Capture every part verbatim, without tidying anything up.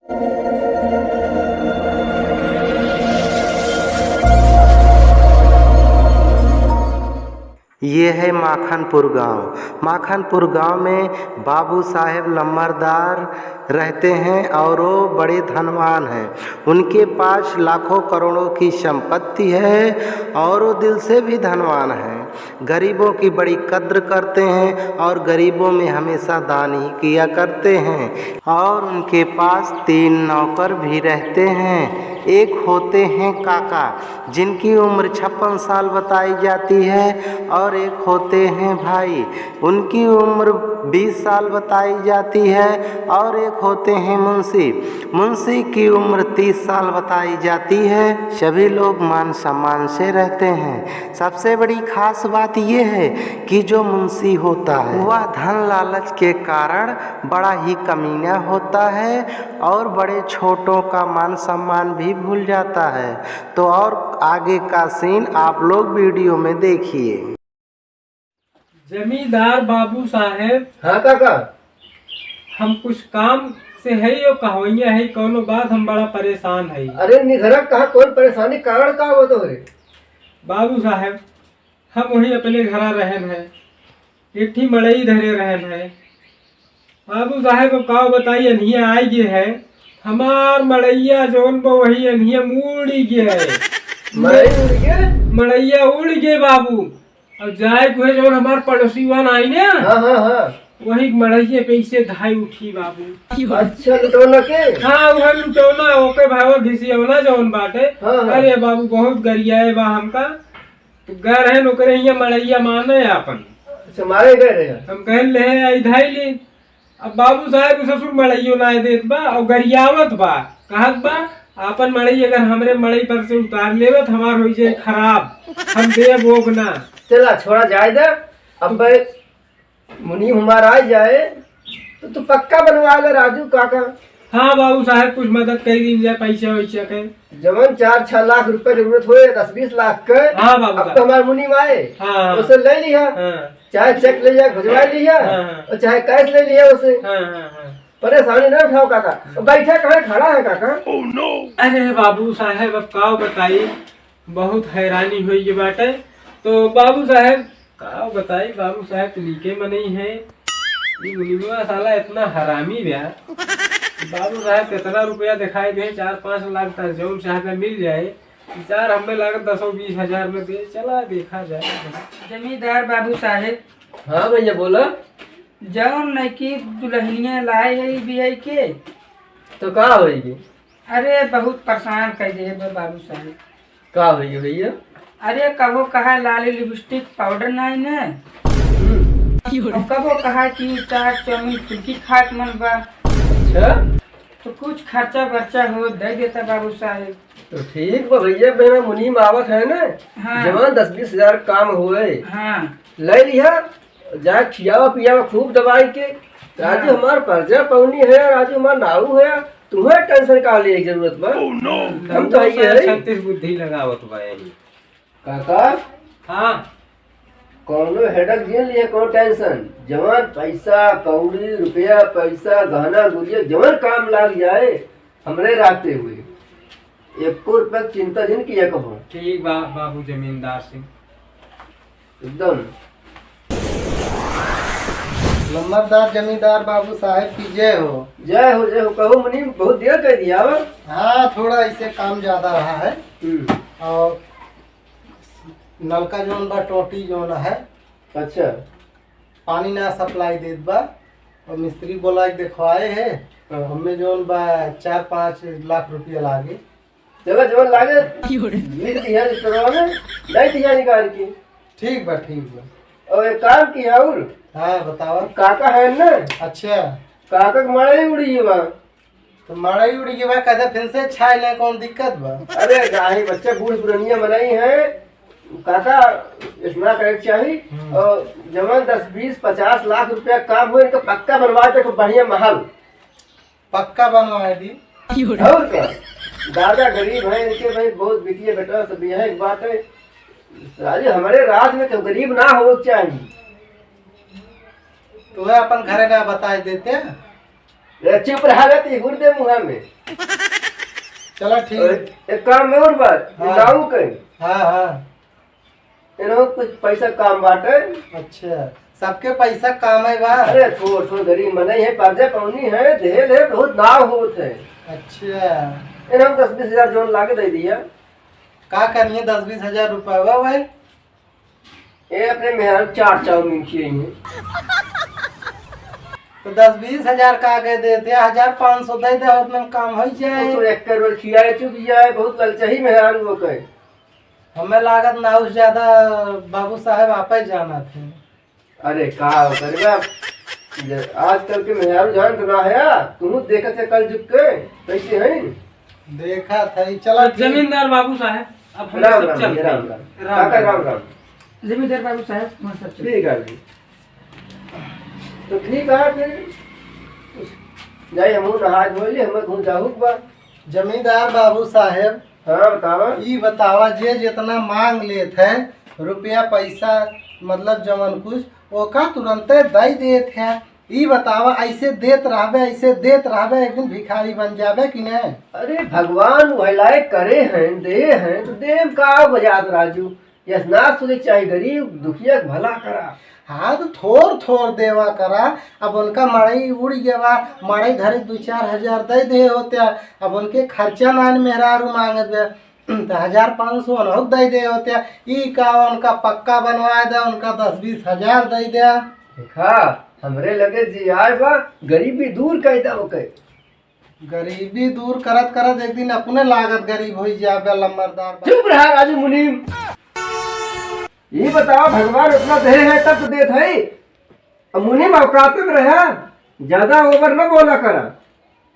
ये है माखनपुर गांव। माखनपुर गांव में बाबू साहेब लम्बरदार रहते हैं और वो बड़े धनवान हैं। उनके पास लाखों करोड़ों की संपत्ति है और वो दिल से भी धनवान हैं। गरीबों की बड़ी कद्र करते हैं और गरीबों में हमेशा दान ही किया करते हैं। और उनके पास तीन नौकर भी रहते हैं। एक होते हैं काका, जिनकी उम्र छप्पन साल बताई जाती है, और एक होते हैं भाई, उनकी उम्र बीस साल बताई जाती है, और एक होते हैं मुंशी, मुंशी की उम्र तीस साल बताई जाती है। सभी लोग मान सम्मान से रहते हैं। सबसे बड़ी खास बात ये है कि जो मुंशी होता है, वह धन लालच के कारण बड़ा ही कमीना होता है और बड़े छोटों का मान सम्मान भी भूल जाता है। तो और आगे का सीन आप लोग वीडियो में देखिए। जमींदार बाबू साहेब। हाँ काका। हम कुछ काम से है यो कहवैया है, कौनो बात हम बड़ा परेशान है। अरे निधरा, कहा कौन परेशानी, कारण का हुआ तोहरे? बाबू साहेब, हम वही अपने घरा रहन है, एक ठी मड़ई धरे रहन है। बाबू साहेब, अब का बताई, अनहिया आइ गए है। हमार मड़ैया जौन बा, वही अनहिया उड़ि गए है। मड़ई उड़ि गए? मड़ैया उड़ि गए बाबू। अब जाए के हुए जौन हमार पड़ोसी वान आई ना, हाँ, हाँ, हाँ। वही मड़ैये पे इसे धाई उठी बाबू। अच्छा, लुटौना के? हाँ, वह लुटौना, ओके भावा घिसियौना जौन बाटे। हाँ, हाँ। अरे बाबू, बहुत गरियाए बा हमका। तो गए रहे ओकरे हियाँ मड़ैया माने आपन। अच्छा, मारे गए रहे? हम कहन ले, "आई धाई ले।" अब बाबू साहेब के ससुर मड़ैयो ना देत बा और गरियावत बा, कहत बा, "आपन मड़ई अगर हमरे मड़ई पर से उतार लेवे तो हमार होई जाए खराब, हम देब ओब ना।" चला, छोड़ा, जाए दे। अब भाई मुनीम हमार आ जाए, तो तू पक्का बनवा ले राजू काका। हाँ बाबू साहेब, कुछ मदद कर दीन जाए पैसा वैसा के। जवन चार छह लाख रुपए जरूरत होए, दस बीस लाख के, हाँ बाबू अब तो साहब। हमार मुनीम आए, हाँ, हाँ। उसे ले लिहा। हाँ। चाहे चेक ले लिहा, भिजवा लिहा, हाँ, हाँ। और चाहे कैश ले लिहा उसे। हाँ, हाँ, हाँ। परेशानी ना उठाओ काका। अब बैठा कहाँ खड़ा है काका? अरे बाबू साहेब, अब का बताई, बहुत हैरानी होई के बाटे। तो बाबू साहेब, का बताई, बाबू साहेब तो नीके मनई है। ई मुनिमवा साला इतना हरामी बा। बाबू साहेब कितना रुपया दिखाई दे, चार पाँच लाख तक जौन चाहे मिल जाए। विचार हमें लागत दसों बीस हजार में दे, चला देखा जाए। जमींदार बाबू साहेब। हाँ भैया, बोला। जौन नइकी दुल्हनिया लाए है बियाई के। तो का होई? अरे, बहुत परेशान कर दे बा-, बाबू साहेब। का होई भैया? अरे, कबो कहा लाली लिपस्टिक पाउडर नाई ने। हम्म। और कबो कहा कि चाट चाउमीन फुल्की खाए के मन बा। अच्छा। तो कुछ खर्चा बर्चा हो, दे देता बाबू साहेब। तो ठीक बा भैया, मेरा मुनीम आवत है ना, हाँ। जवन दस बीस हजार काम होए, हाँ। ले लिहा, जा खियावा पियावा खूब दवाई के। राजू हाँ। हमार परजा पौनी है, राजू हमार नाऊ है, तुम्हें टेंशन का लेवे के जरूरत बा? Oh no। हम तो है ही है। छत्तीस बुद्धि लगावत बा यही। काका। हाँ। कौनो हेडक जिन लिए, कौनो टेंशन, जवन पैसा कौड़ी रुपया पैसा गहना गुरिया जवन काम लाग जाए, हमरे रहते हुए एको रुपया के चिंता जिन किया कबो। ठीक बा बाबू जमींदार सिंह। एकदम। लम्बरदार जमींदार बाबू साहेब की जय हो। जय हो, जय हो। कहो मुनीम, बहुत देर कर दिया हो। हाँ, थोड़ा इसे काम ज्यादा रहा है। हम्म। और नलका जौन बा, टोटी जौन है, अच्छा। पानी ना सप्लाई देत बा और मिस्त्री बोला के देखवाए है। हाँ। हमें जौन बा चार पाँच लाख रुपया लागे। चलो, जवन लागे, लिख दिया रजिस्टरवा में, दे दिया निकाल के। ठीक बा, ठीक बा। और एक काम किया और। हाँ, बतावा। काका है ना? अच्छा। काका के मड़ई उड़ी बा। तो मड़ई उड़ी बा, कहते फिर से छाए ले, कौन दिक्कत बा? अरे, गाही बच्चे बूढ़ पुरनिया मनई है, काका, इतना करे के चाही। हम्म। और जवन दस, बीस, पचास लाख रुपया काम हो, इनका पक्का बनवा दे, खूब बढ़िया महल। पक्का बनवाए दी। और का? दादा गरीब है, इनके भाई बहुत बिटिया बेटा सब यह एक बात है। राजू, हमारे राज में तो गरीब ना हो चाहिए। तो वह अपन घरे का बताए देते हैं। ए, चुप रहा रे, ती हुर दे मुँह में। चला ठीक। ए, एक काम में और बात, हाँ। नाऊ कहीं। हाँ, हाँ। इन्हों कुछ पैसा काम बाटे। अच्छा, सबके पैसा काम है बा? अरे, थोड़, थोड़ गरीब मनई है, कर्जा पौनी है, देहे ले बहुत नाव होत है। अच्छा। इन्हों दस बीस हजार जोन लागे दे दिया। का करिए दस बीस हजार रुपया बा भाई? ए, अपने मेहरारू चार चाउमीन खियाई है। तो दस बीस हजार का के देते, हजार पाँच सौ दे दे, उतना काम हो जाए। वो तो एक करोड़ खियाए चुक जाए, बहुत ललचही मेहरारू वो कहे। हमें लागत ना उस ज्यादा बाबू साहेब आप ही जाना थे। अरे का हो करे बा, जे आजकल के मेहरारू जान तो ना है, तू देखत है कल जुग के कैसे है। देखा था, चला तो ठीक। जमींदार बाबू साहेब, अब हम राम सब राम, चलते राम हैं। राम। राम काका, राम। राम राम। जमींदार बाबू साहेब, हम सब चलते हैं। ठीक है जी। तो ठीक है फिर, जाई हमहू नहाए धोए ली, हमें घूम जाहू के बा। जमींदार बाबू साहेब, हाँ, बतावा। ई बतावा, जे जितना मांग लेत है, रुपया पैसा, मतलब जवन कुछ, ओका तुरंते दई देत है। ई बतावा, ऐसे देत रहबे, ऐसे देत रहबे, एक दिन भिखारी बन जाबे कि नहीं? अरे भगवान वह लायक करे हैं, दे हैं, तो देव का बजात राजू। यस ना सोचे चाहे गरीब दुखिया के भला करा। हाँ, तो थोर थोर देवा करा। अब उनका मड़ई उड़ गया बा, मड़ई धरे दो चार हजार दे दे होते, अब उनके खर्चा नान मेहरारू मांगत बा, तो हजार पाँच सौ उनहु दे दे होते। ई का उनका पक्का बनवाए दे, उनका दस बीस हजार दे दे। देखा, हमरे लगे जी आए बा, गरीबी दूर कर दे ओके। गरीबी दूर करत करत एक दिन अपने लागत गरीब होई जाबे लम्बरदार बा। चुप रहा राजू मुनीम। ये बताओ, भगवान उतना दे है तब तो देत है। अब मुनीम औकात में रहा, ज्यादा ओवर न बोला करा,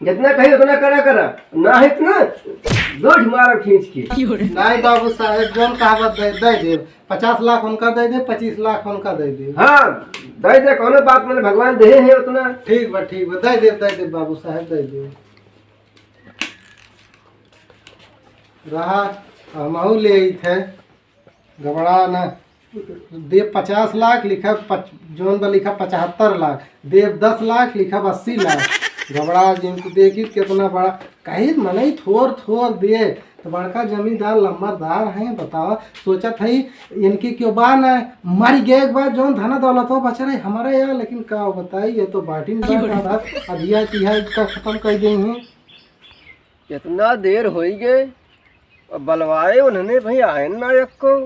जितना कही उतना करा करा, ना है इतना गोठ मारा खींच के। नहीं बाबू साहेब, जोन कहावत दे, दे देब। पचास लाख उनका दे दे, पच्चीस लाख उनका दे दे। हाँ, दे दे, कौनो बात नहीं, भगवान दे है उतना। ठीक बा, ठीक बा, दे दे, दे दे बाबू साहेब, दे दे। रहा, हमहू ले आई थे, घबरा ना, देब पचास लाख, लिखा पच-, जोन बा लिखा पचहत्तर लाख, देब दस लाख, लिखा अस्सी लाख। घबरा जिनको देखी कितना बड़ा, कहीं मनई थोर थोर दे, तो बड़का जमींदार लम्बरदार हैं, बतावा, सोचत है इनके क्यों बा ना, मर गए एक बार, जौन धना दौलत हो बच रहे हमारे यहाँ, लेकिन का बताई, ये तो बाटी में बांट आधा, अधिया तिहाई का खत्म कर गई हैं। इतना देर होई गए, अब बलवाए उन्होंने भाई आए ना एक को।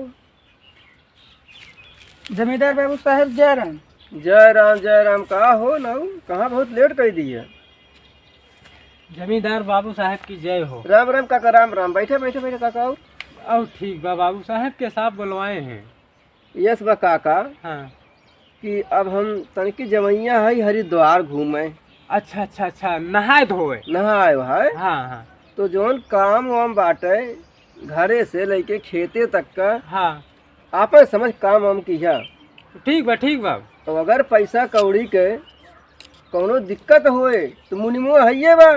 जमींदार बाबू साहेब, जय राम। जय राम, जय राम। का हो नाऊ, कहाँ बहुत लेट कर दिए? जमींदार बाबू साहेब की जय हो। राम राम काका, राम राम। बैठे, बैठे, बैठे काका, आओ। आओ, ठीक बा, बाबू साहेब के साहब बुलवाए हैं। यस बा काका। हाँ। कि अब हम तनकी जवैया है हरिद्वार घूमे। अच्छा, अच्छा, अच्छा, नहाए धोए। नहाए है। हाँ, हाँ। तो जौन काम वाम बाटे, घरे से लेके खेते तक का, हाँ। आपन समझ काम वाम किया। ठीक बा, ठीक बा। तो अगर पैसा कौड़ी के कौनो दिक्कत होए, तो मुनिमो हइये बा।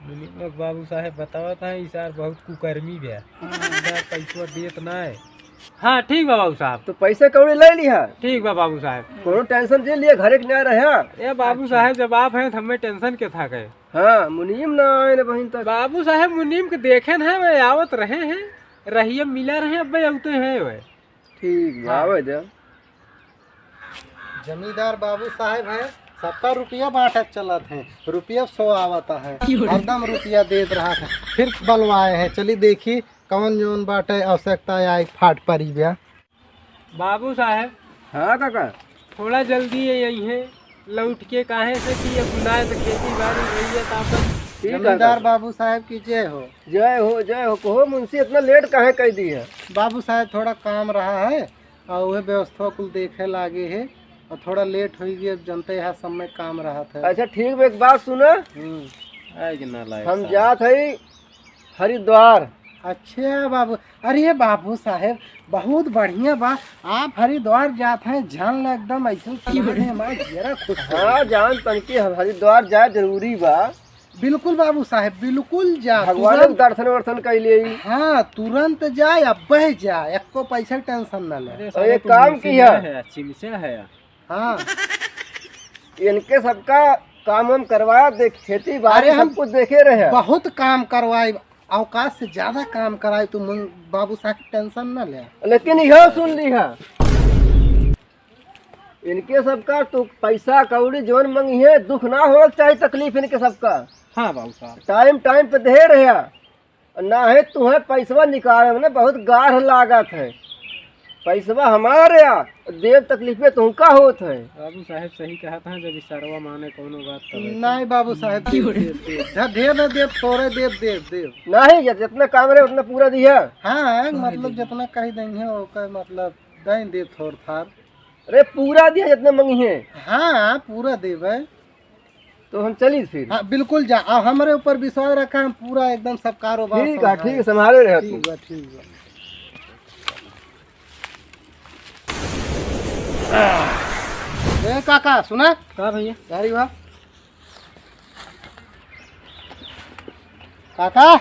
मुनिमो बाबू साहेब बतावत हैं, ई सार बहुत कुकर्मी बा। ई सार पैसवा देत ना है। हाँ, ठीक बा बाबू साहब। तो पैसा कौड़ी ले लिहा। ठीक बा बाबू साहेब। कौनो टेंशन जे लिया, घरे के ना रहा। ए बाबू साहेब, जब आप हैं, तो हमें टेंशन के था के? हाँ, मुनीम ना आए ना बहिन तक। बाबू साहेब मुनीम के देखे न है, वे आवत रहे हैं, रहिया मिला रहे, अब वे आते हैं वे। ठीक बा, हाँ। आवे दे। जमींदार बाबू साहेब हैं, सबका रुपया बांटत चलत हैं, रुपया सौ आवत है, क्यों रे? हरदम रुपया देत रहत हैं, फिर बलवाए हैं, चली देखी कौन जौन बाटे आवश्यकता आई फाट परी बा। बाबू साहेब। हाँ काका। थोड़ा जल्दी ये यही है, लौट के काहे से कि अब ना तो खेती बाड़ी रही है तो आपन। ठीक है जमींदार काका। बाबू साहेब की जय हो। जय हो, जय हो। कहो मुंशी, इतना लेट काहे कर दी है? बाबू साहेब थोड़ा काम रहा है और वह व्यवस्था कुल देखे लागे है और थोड़ा लेट हो गई, अब जनते यहाँ सब में काम रहत है। अच्छा ठीक बा, एक बात सुना। हम्म। आए कि ना लाए हम साहब। जात है हरिद्वार। अच्छा बाबू, अरे बाबू साहेब, बहुत बढ़िया बा। आप हरिद्वार जात हैं, जान ला एकदम ऐसे सुना दे, हमारा जियरा खुश हो हाँ, गया। जान तन के हम हरिद्वार जाए जरूरी बा। बिल्कुल बाबू साहेब, बिल्कुल जा, भगवान के तुरंत। दर्शन वर्शन कर लिए। हाँ, तुरंत जाए, अब्बे जाए, एको पैसा टेंशन ना ले। अरे और सारे एक तो काम मुंशी किया। है, चिमचा है। हाँ। इनके सबका काम हम करवा दे, खेती बाड़ी अरे हम सब कुछ देखे रहे। बहुत काम करवाई, औकात से ज्यादा काम कराई, तू मुन-, बाबू साहब टेंशन ना ले। लेकिन इहो सुन ली है, इनके सबका तू पैसा कौड़ी जौन मंगी है, दुख ना हो चाहे तकलीफ इनके सबका। हाँ बाबू साहब। टाइम टाइम पे दे रहे। नाहीं तुहैं पैसवा निकाले में ना बहुत गाढ़ लागत है। पैसवा हमारे आ, देव तकलीफ में तुमका होत है। बाबू साहेब सही कहत हैं, जब ई सरवा माने कौनो बात तब। नाहीं बाबू साहेब, देव, देव, देव। ढ-, ढेर ना देव, थोड़े देव, देव, देव। नाहीं, जत-, जितना काम रहे उतना पूरा दिया। हाँ, मतलब जितना कही देंगे ओकर मतलब दें देव थोड़ थार। अरे पूरा दिया जितना मंगी है। हाँ, पूरा देव है। तो हम चली फिर। हाँ, बिल्कुल जा। आ, हमरे ऊपर विश्वास रखा, हम पूरा एकदम सब कारोबार ठीक है, संभाल ठीक है, संभाले रहे तू। ठीक बा, ठीक बा। ए काका, सुना? का भैया? गाड़ी बा। काका?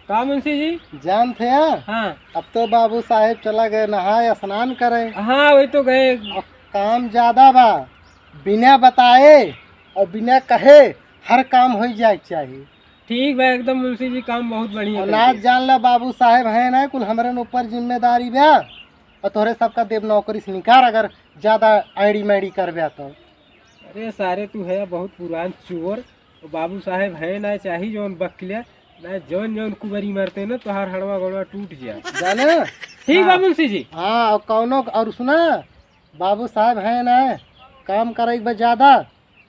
का मुंशी जी? जानत है? हाँ। अब तो बाबू साहेब चला गए नहाए, स्नान करे। हाँ, वही तो गए। अब काम ज्यादा बा, बिना बताए और बिना कहे हर काम होइ जाए के चाही। ठीक बा, एकदम मुंशी जी, काम बहुत बढ़िया और करते। नाच जान ला, बाबू साहेब हैं ना, कुल हमरे न ऊपर जिम्मेदारी बा। और तोहरे सबका देव नौकरी से निकार, अगर ज्यादा आइड़ी मैड़ी करबे तो। अरे सारे, तू है बहुत पुरान चोर। और बाबू साहेब हैं ना, चाही जौन बकले ना, जौन जौन कुबरी मरते ना, तोहार हड़वा गोड़वा टूट जाए। जाने? ठीक बा हाँ। मुंशी जी। हाँ, और कौनो, और सुना, बाबू साहेब हैं ना, काम करे के बा ज्यादा,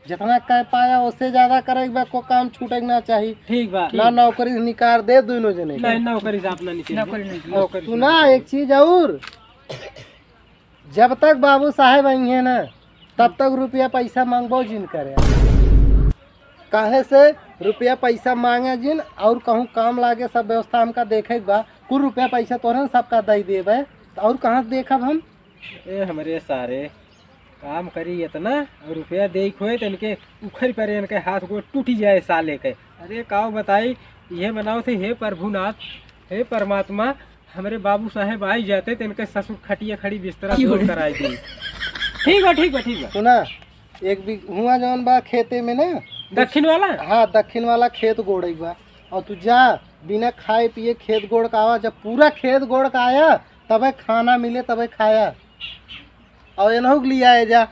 जितना कह पाया उससे ज्यादा करे के बा, को काम छूटे के ना चाही। ठीक बा। ना नौकरी से निकार दे दोनों जने के। नहीं, नौकरी से अपना निकल नौकरी नहीं। नौकरी से सुना, निकल। एक चीज और, जब तक बाबू साहेब आई हैं ना, तब तक रुपया पैसा मांगबो जिन करे। काहे से रुपया पैसा मांगे जिन, और कहूँ काम लागे, सब व्यवस्था हमका देखे के बा। कुल रुपया पैसा तोहरे न सबका दे देबे, तो और कहाँ से देखब हम? ए हमरे सारे, काम करी इतना और रुपया दे खोए तो इनके उखर पर इनके हाथ गोड़ टूट जाए साले के। अरे काव बताई, ये बनाओ थे, हे प्रभुनाथ, हे परमात्मा, हमरे बाबू साहेब आई जाते तो इनके ससुर खटिया खड़ी बिस्तरा क्यों गोल रे? कराई दी। ठीक बा, ठीक बा, ठीक बा। सुना, एक बीघ हुआ जौन बा खेते में ना, दक्षिण वाला? हाँ, दक्षिण वाला खेत गोड़े बा। और तू जा, बिना खाए पिए खेत गोड़ का आवा, जब पूरा खेत गोड़ का आया, तबे खाना मिले, तबे खाया। और एनहू के लिए आए जा,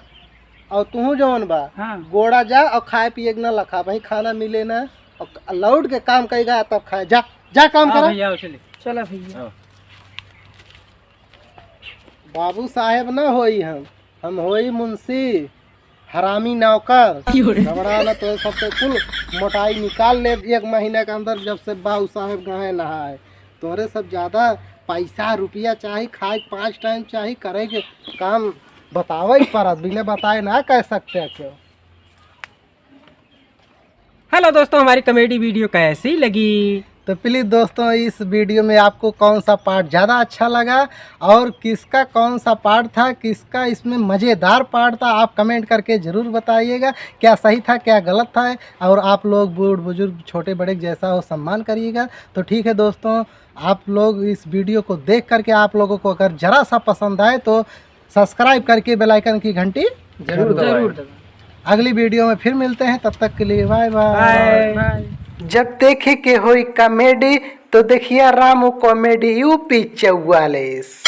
और तू जौन बा, हाँ। गोड़ा जा और खाए पिए के ना लखा, भाई खाना मिले ना, और लौट के काम करेगा तब खाए। जा, जा काम हाँ करा। भैया, आओ चले। चला भैया। हाँ। बाबू साहेब ना होई हम, हम होई मुंशी, हरामी नौकर। क्यों रे? घबरा ना, तोरे सबसे कुल मोटाई निकाल ले एक महीना के अंदर, जब से बाबू साहेब गाय नहाए। तोरे सब ज्यादा पैसा रुपया चाही, खाए के पाँच टाइम चाही, करे के काम बतावे के पड़त, बिना बताए ना कह सकते हैं क्यों। हेलो दोस्तों, हमारी कॉमेडी वीडियो कैसी लगी? तो प्लीज दोस्तों, इस वीडियो में आपको कौन सा पार्ट ज़्यादा अच्छा लगा और किसका कौन सा पार्ट था, किसका इसमें मज़ेदार पार्ट था, आप कमेंट करके ज़रूर बताइएगा। क्या सही था, क्या गलत था, और आप लोग बूढ़ बुजुर्ग छोटे बड़े जैसा हो सम्मान करिएगा। तो ठीक है दोस्तों, आप लोग इस वीडियो को देख करके आप लोगों को अगर ज़रा सा पसंद आए तो सब्सक्राइब करके बेल आइकन की घंटी जरूर जरूर दबाएं। दबाएं। अगली वीडियो में फिर मिलते हैं, तब तक के लिए बाय बाय। बाय। जब देखे के होई कॉमेडी तो देखिए रामू कॉमेडी यूपी चौवालीस।